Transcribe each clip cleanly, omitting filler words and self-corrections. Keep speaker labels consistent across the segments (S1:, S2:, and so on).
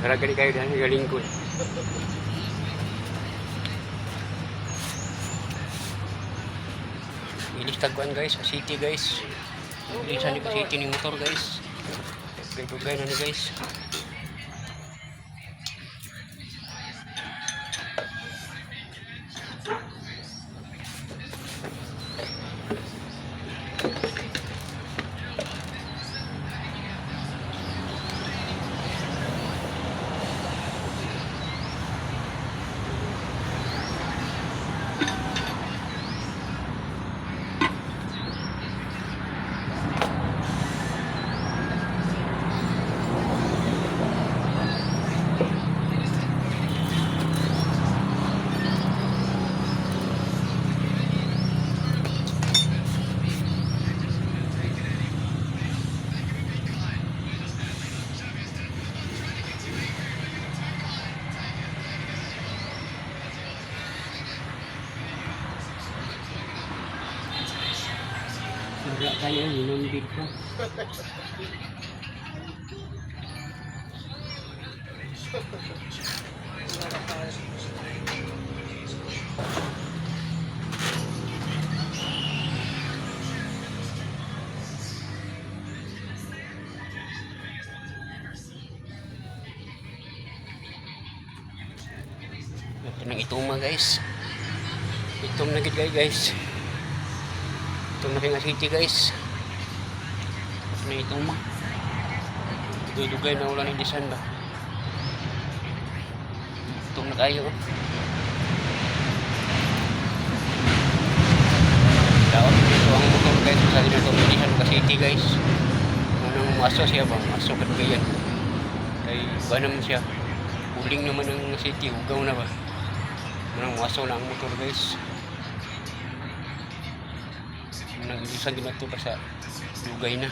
S1: Tara gani kayo dahil galingkod. Ilis tagkuan guys, sa city guys. Ilisan ni ka city ni motor guys. Dugay na ni guys. Wala kayo, ninumbid ko. Ito nang ituma guys. Itom na gid kayo guys. Itom na kay nga city guys. Ito na ituma. Dugay-dugay na wala ni design ba. Itom na kayo. Daot dito ang motor guys sa dito ilisan ka city guys. Anong maso siya ba? Maso kadugayan. Kay ba naman siya? Huling naman ang city, hugaw na ba? Manang maso na ang motor guys. Manang ilisan din na ito basta dugay na.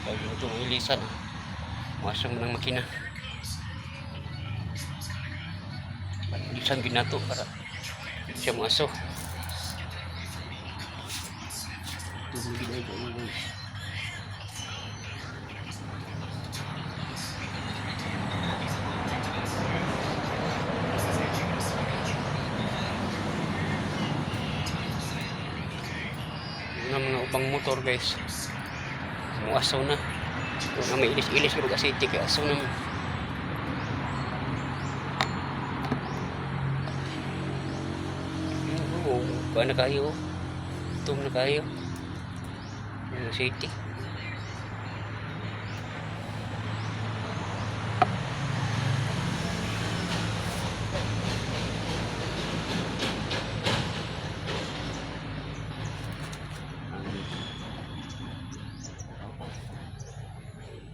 S1: Kaya ito ang ilisan. Maso man ang makina. Ilisan din na ito para siya maso. Tubig din ay guys. Yung nga mga ubang motor guys. Muasaw na. Yung nga may ilis-ilis pero kasi kay asaw naman. Oo, kuha na kayo. Itom na kayo. Yung city.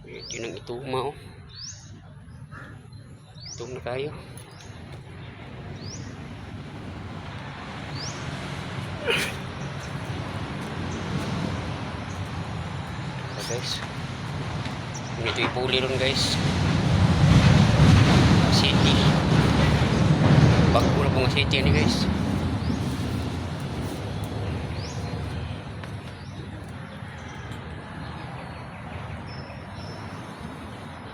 S1: Ito nang ituma oh. Itom na kayo. Tara guys. Ito ipuli ron guys. City. Bago na po nga city ni guys.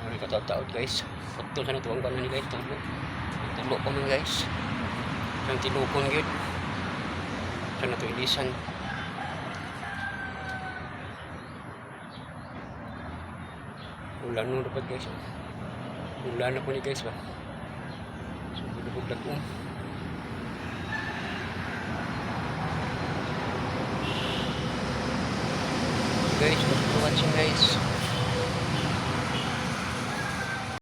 S1: Ano kataot-taot guys. Putol sa natuwang kanan ni guys. Tulo. Tulo pa man guys. Ang tilukon gyud. Sa nato ilisan. Ulan no dapat guys. Ulan na po ni guys ba. So lubog lagom. Guys, thank you for watching guys.